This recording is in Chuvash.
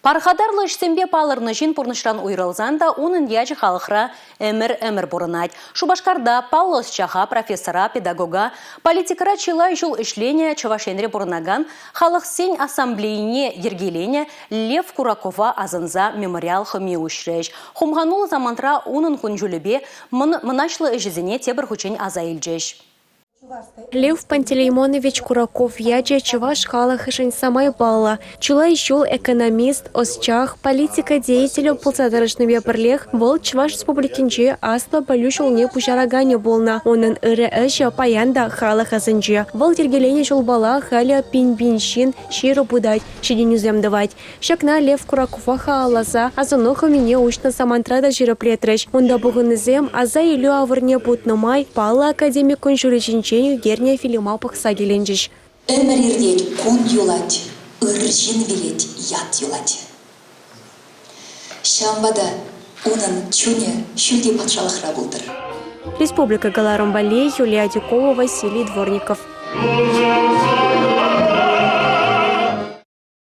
Пархатарлӑ ӗҫсемпе палӑрнӑ ҫын пурнӑҫран уйрӑлсан та унӑн ячӗ халӑхра ӗмӗр-ӗмӗр пурӑнать. Шупашкарта паллӑ ӑсчаха, профессора, педагога, политикӑра чылай ҫул ӗҫленӗ Чӑваш Енре пурӑнакан халӑхсен ассамблейине йӗркеленӗ Лев Куракова асӑнса мемориал хӑми уҫрӗҫ. Хумхануллӑ самантра унӑн кун-ҫулӗпе мӑнаҫлӑ ӗҫӗсене тепӗр хутчен аса илчӗҫ. Лев Пантелеймонович Кураков ячӗ чӑваш халӑхӗшӗн самай паллӑ. Чылай ҫул экономист, ӑсчах, политика деятелӗ пулса тӑрӑшнипе пӗрлех вӑл Чӑваш Республикинчи аслӑ пӗлӳ ҫулне пуҫараканӗ пулнӑ. Унӑн ырӑ ӗҫӗ паян та халӑх асӗнче. Вӑл йӗркеленӗ ҫулпала халӗ пин-пин ҫын ҫирӗп утать, ҫитӗнӳсем тӑвать. Ҫакна Лев Куракова халалласа асӑну хӑмине уҫнӑ самантра та ҫирӗплетрӗҫ. Унта пухӑннисем аса илӳ авӑрне путнӑ май паллӑ академик кун-ҫулӗ ҫинчен ӳкернӗ фильма пӑхса киленчӗҫ. Ӗмӗр иртет, кун юлать, ыр ҫын вилет, ят юлать. Ҫавӑнпа та унӑн чунӗ ҫӳлти патшалӑхра пултӑр. Республика кӑларӑм валли Юлия Адюкова, Василий Дворников.